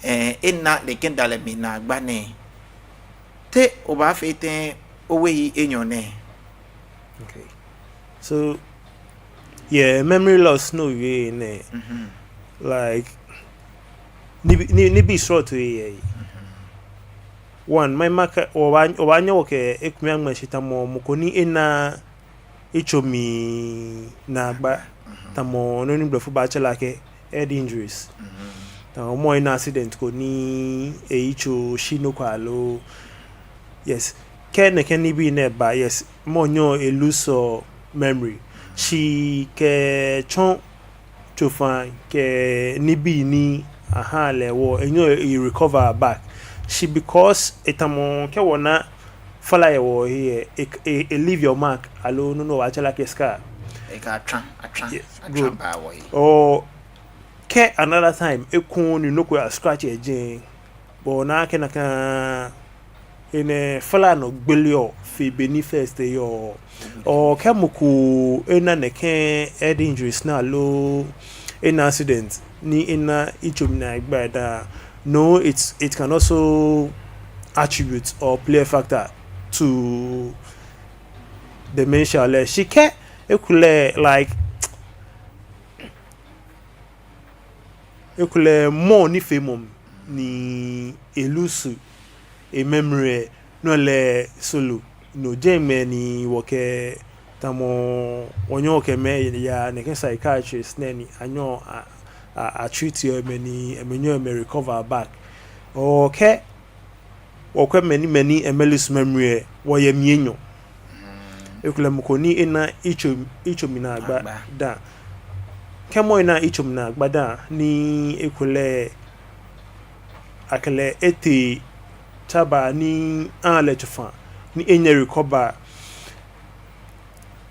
eh, ena nɛkɛ dalɛ mli naagba nɛɛ. Te obaafee tɛŋŋ owe he enyɔ nɛɛ? Okay. So, yeah, memory loss nɔ wiemɔ nɛɛ. Like, nibii, ni, nibii srɔtoi yɛ he. One, mai makɛɛ, obaa, obaanyɛ okɛ ekome aŋmɛ shi tamɔ mɔ ko ni ena yitsoŋ mli naagba, tamɔ nɔ ni blɔfo baatsɛ lɛ akɛ head injuries. Tamɔ mɔ ena accident ko ni eyitso shi nɔ ko aloo. Yes. Kɛ nɛkɛ nibii nɛɛ ba, yes, mɔ nyɛɔ e lose memory. Shi kɛtsɔ tsofa kɛ nibii ni aha lɛ hewɔ, enyɛɔ e recover back. Shi because etamɔ kɛ wɔna fala yɛ wɔhe lɛ, e, e, e leave your mark, aloo nɔ ni wɔbaatsɛ lɛ akɛ scar. Ekɛ atswa, atswa, atswa baa wɔhe. Or kɛ another time ekoŋŋ ni nɔ ko ya scratch ejɛŋ, bo onaa akɛ nakai enɛ fala nɔ gbeleɔ fe bɔ ni first eyɔɔ. Or kɛ mɔ ko ena nɛkɛ head injuries nɛɛ aloo ena accident ni ena yitsoŋ mli naagba da. No, it, it can also attribute or play a factor to dementia lɛ. Shi kɛ ekolɛ, like, ekolɛ mɔ nifeemɔ ni e lose e memory lɛ, no lɛ solo. No jɛmɛ ni wɔkɛ tamɔ wɔnyɛɔ wɔkɛ mɛi yaa nɛkɛ psychiatrist nɛɛ ni anyɛɔ a, a, a treat amɛ ni amɛnyɛɔ amɛ recover back. Or kɛ wɔkwɛ mɛi ni, mɛi ni amɛ lose memory lɛ, wɔyɛ mli enyɔ. Ekolɛ mɔ ko ni ena yitso, yitsoŋ mli naagba da. Kɛ mɔ ena yitsoŋ mli naagba da ni ekolɛ akɛ lɛ etee tsabaa ni aha lɛ tsofa ni enyɛ recover.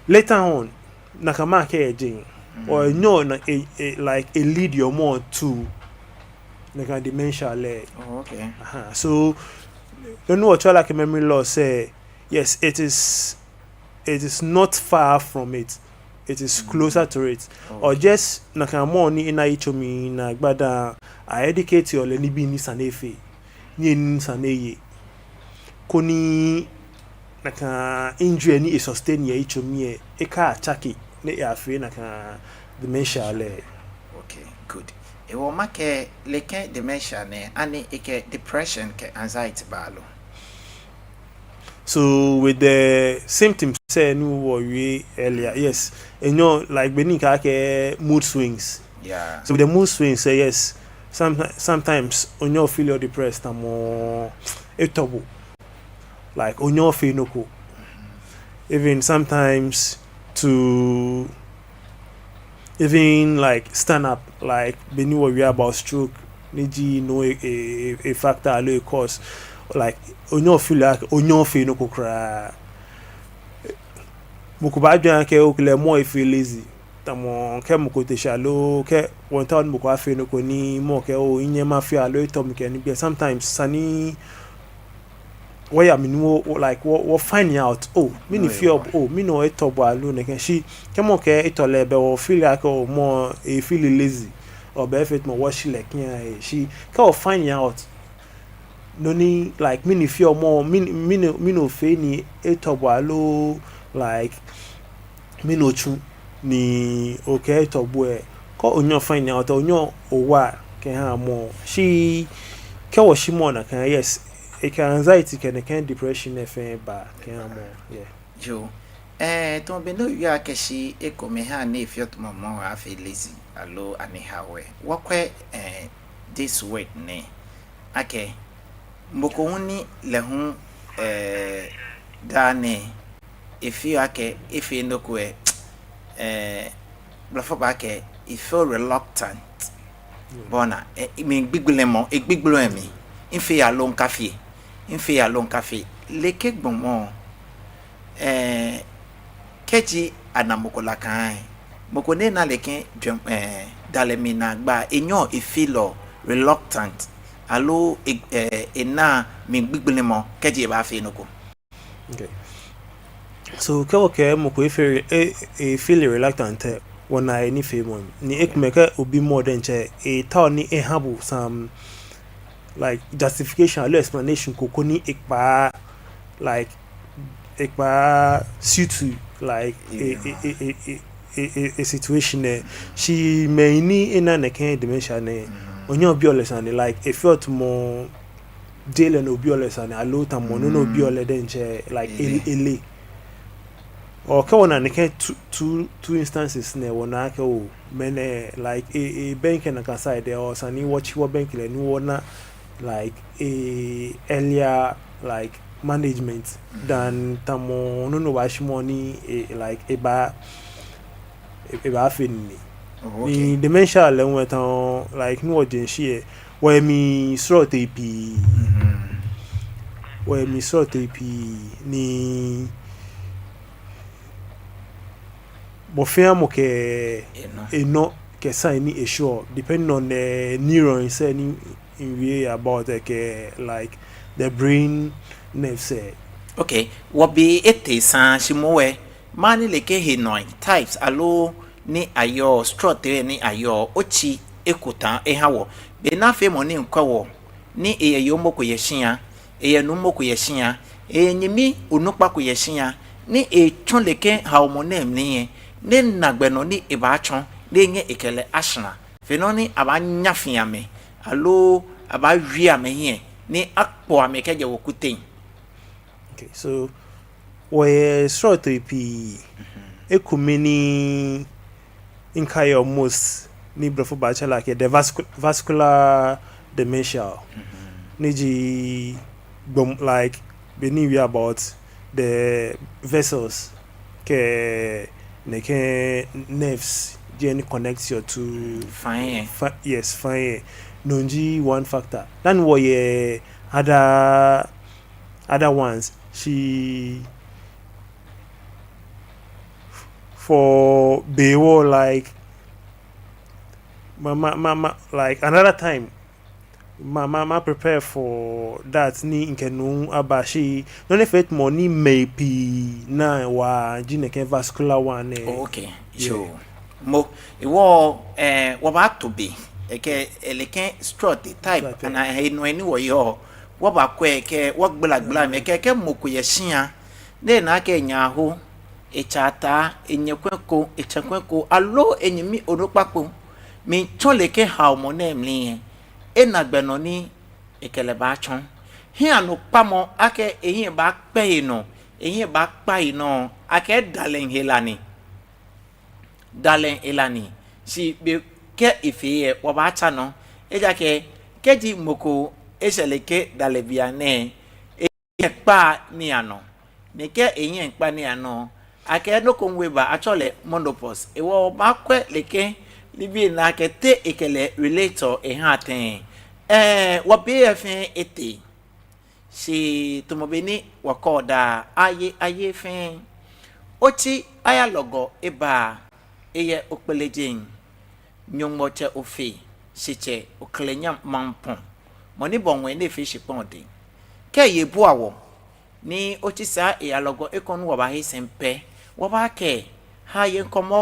Later on, nakai makɛɛ ejɛŋ. Or enyɛɔ na, e, e, like, e lead-ɔ mɔ to nakai dementia lɛ. Oh, okay. Aha. So, nɔ ni wɔtsɛɔ lɛ akɛ memory loss lɛ, yes, it is, it is not far from it. It is closer to it. Oh. Or just nakai mɔ ni ena yitsoŋ mli naagba da, a educate-ɔ lɛ nibii ni esa ni efee, ni esa ni eye, koni nakai injury ni e sustain yɛ yitsoŋ mli lɛ, ekatsake ni eyafee nakai dementia lɛ. Okay, good. Hewɔ makɛɛ nɛkɛ dementia nɛɛ, ani ekɛ depression kɛ anxiety baa lo? So with the symptoms lɛ ni wɔwie earlier, yes, enyɛɔ, like, bɔ ni akɛɛ mood swings. Yeah. So with the mood swings lɛ, yes, some, sometimes onyɛɔ feelɔ depressed, tamɔ etɔ bo. Like, onyɛɔ ofee nɔ ko. Even sometimes to even, like, stand up, like, bɔ ni wɔwie about stroke, ni ji no e, e, e, e factor aloo e cause. Like, onyɛɔ ofeel like onyɛɔ ofee nɔ ko kwraa. Mɔ ko baajwɛŋ akɛ, okay, lɛ mɔ lɛ efee lazy. Tamɔ kɛ mɔ ko te shi aloo kɛ wɔmiitao ni mɔ ko afee nɔ ko ni mɔ lɛ kɛɛ, oh, minyɛŋ mafee aloo etɔ mi kɛ nibii. Sometimes esa ni wɔya mli ni wɔ, wɔ, like, wɔ, wɔ find out, oh, mɛni feɔ, oh, mɛni etɔ bo aloo nɛkɛ. Shi kɛ mɔ kɛɛ etɔ lɛ, belɛ wɔ feel akɛ, oh, mɔ lɛ e feel lazy, or belɛ efee tamɔ wɔshi lɛ kiaŋ. Shi kɛ wɔ find out nɔ ni, like, mɛni feɔ mɔ, mɛni, mɛni, mɛni ofee ni etɔ bo aloo, like, mɛni otsu ni okɛɛ etɔ bo lɛ, kɛ onyɛɔ find out, onyɛɔ owa kɛha mɔ. Shi kɛ wɔshi mɔ nakai, yes, ekɛ anxiety kɛ nɛkɛ depression lɛ fɛɛ baa kɛha mɔ. Yeah. Yoo. Eh, tamɔ bɔ ni owie akɛ shi ekomɛi ha ni efeɔ tamɔ mɔ lɛ e feel lazy aloo anyhow lɛ, wɔkwɛ, eh, this word nɛɛ akɛ mɔ ko hu ni lɛ hu, eh, daa nɛɛ efeɔ akɛ efee nɔ ko lɛ, eh, blɔfo baakɛɛ e feel reluctant. Bɔ ni, eh, mligbigblemɔ, egbigble emli. Mifee aloo mikafee, mifee aloo mikafee. Nɛkɛ gbɔmɔ, eh, kɛji ana mɔ ko nakai, mɔ ko ni ena nɛkɛ jwɛŋ, eh, dalɛ mli naagba, enyɛɔ e feel reluctant aloo e, eh, ena mligbigblemɔ kɛji ebaafee nɔ ko. Okay. So kɛ wɔkɛɛ mɔ ko e feel, e, e feel reluctant lɛ, wɔnaa yɛ nifeemɔ mli. Ni ekomɛi kɛ obi mɔ diɛŋtsɛ, etaoɔ ni eha bo some, like, justification aloo explanation ko, koni ekpaa, like, ekpaa suit to, like, e, e, e situation lɛ. Shi mɛi ni ena nɛkɛ dementia nɛɛ, onyɛɔ obiɔ lɛ sane, like, efeɔ tamɔ jeŋ lɛ ni obiɔ lɛ sane, aloo tamɔ nɔ ni obiɔ lɛ diɛŋtsɛ, like, ele, ele. Or kɛ wɔna nɛkɛ two, two, two instances nɛɛ, wɔna akɛ, oh, mɛnɛ, like, e, ebɛŋkɛ nakai side lɛ, or esa ni wɔtsi wɔbɛŋkɛ lɛ ni wɔna, like, e, earlier, like, management than tamɔ nɔ ni obaashi mɔ ni, e, like, ebaa, e, ebaafee nii. Oh, okay. Ni dementia lɛ hu tamɔ, like, ni wɔje shishi lɛ, wɔyɛ mli srɔtoi pii. Wɔyɛ mli srɔtoi pii ni mɔ fɛɛ mɔ kɛ enɔ kɛ sign ni eshɛɔ, depending on the neurons lɛ ni miwie about lɛ kɛ, like, the brain nerves lɛ. Okay, wɔbe etee saŋŋ shi moŋ lɛ, mɛni nɛkɛ henɔi types aloo ni ayɔɔ, srɔtoi ni ayɔɔ, otsi eko ta eha wɔ. Be ni afee mɔ ni miikwɛ wɔ, ni eyɛ yoomo ko yɛ shia, eyɛ nuumo ko yɛ shia, eyɛ nyɛmi onukpa ko yɛ shia, ni etsɔ nɛkɛ haomɔ nɛɛ mli lɛ, ni ena gbɛ nɔ ni ebaatsɔ, ni enyɛ ekɛ lɛ ashara. Fe nɔ ni abaanyafia amɛ, aloo abaawie amɛhiɛ, ni akpɔ amɛ kɛjɛ wɔkutei. Okay, so wɔyɛ srɔtoi pii. Ekomɛi ni mikaiɔ most ni blɔfo baatsɛ lɛ akɛ the vascu-, vascular dementia. Ni ji gbɔm, like, be ni miwie about the vessels kɛ nɛkɛ nerves, jeee ni connect your two fine. Fa-, yes, fine. No ji one factor. Then wɔyɛ other, other ones. Shi for be wɔ, like, ma, ma, ma, ma, like, another time, ma, ma, ma prepare for that ni mikɛ nɔ aba shi. Nɔ ni efee tamɔ ni mɛi pii naa waa ji nɛkɛ vascular one lɛ. Oh, okay. Yeah. Sure. Moŋ, hewɔ, eh, wɔbaato be, ekɛ, eh, nɛkɛ srɔtoi type, type, ana, eh, nɔ ni wɔyɔɔ, wɔbaakwɛ kɛ, wɔgbalagbalaa amɛ kɛ, kɛ mɔ ko yɛ shia, ni ena akɛ enyɛ aho, etsɛ ataa, enyɛ kwɛ ko, etsɛ kwɛ ko, aloo enyɛmi onukpa ko miitsɔ nɛkɛ haomɔ nɛɛ mli lɛ, ena gbɛ nɔ ni ekɛ lɛ baatsɔ. Hiɛ anɔkwamɔ akɛ ehiɛ baakpa enɔ, ehiɛ baakpa enɔ, akɛ dalɛ hela ni. Dalɛ hela ni. Shi be kɛ efee lɛ, wɔbaatsa nɔ. Ejaakɛ kɛji mɔ ko eshɛ nɛkɛ dalɛ bianɛ, ehiɛ kpaa nii anɔ. Ni kɛ ehiɛ kpaa nii anɔ, akɛ nɔ ko ŋwe ba, atsɛɔ lɛ menopause. Hewɔ wɔbaakwɛ nɛkɛ nibii nɛɛ akɛ te ekɛ lɛ relate-ɔ ehaa tɛŋŋ. Eh, wɔbe lɛ fɛɛ etee. Shi tamɔ bɔ ni wɔkɛɔ daa, aye, aye fɛɛ. Otsi ayalɔgɔ eba, eyɛ Okpelejeŋ. Nyɔŋmɔ tsɛ Ofe, shitsɛ Oklenyamampɔn, mɔ ni bɔ ŋwɛi ni efee shikpɔŋ dɛŋ. Kɛ eye ebua wɔ, Ni otsi sa eyalɔgɔ ekoŋŋ ni wɔbaahe sɛɛ pɛ, wɔbaakɛ ha ye ŋkɔmɔ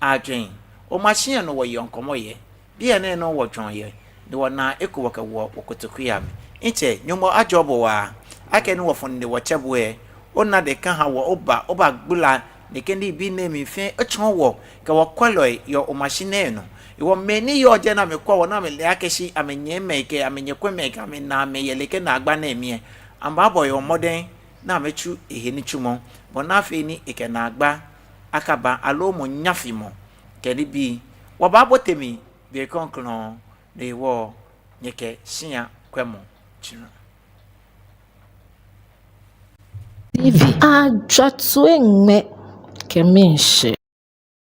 ajwɛŋ. Omashie nɔ wɔyeɔ ŋkɔmɔ yɛ. Biɛ nɛɛ nɔ wɔjwɛŋɔ yɛ. Ni wɔna eko wɔkɛwo wɔkotoku yɛ mli. Mitsɛ, Nyɔŋmɔ ajɔɔ bo waa. Akɛni wɔfɔ̃ nine wɔtsɛ bo lɛ, ona dɛŋ kɛha wɔ, oba, obagbala nɛkɛ nibii nɛɛ mli fɛɛ otsɔɔ wɔ kɛ wɔkwɛlɔi yɛ omashie nɛɛ nɔ. Hewɔ mɛi ni yɔɔ jɛi ni amɛkwɛɔ wɔ ni amɛle akɛ shi amɛnyɛmimɛi kɛ amɛnyɛkwɛmɛi kɛ amɛnaamɛi yɛ nɛkɛ naagba nɛɛ mli lɛ, amɛbaabɔ wɔ mɔdɛŋ ni amɛtsu ehe nitsumɔ, bɔ ni afee ni ekɛ naagba akaba aloo mɔnyafimɔ kɛ nibii. Wɔbaabote mli be krɔŋkrɔŋ, no hewɔ nyɛkɛ shiaŋkwɛmɔ tsirɛ. T V ajwa toi ŋmɛ kɛ miishɛɛ.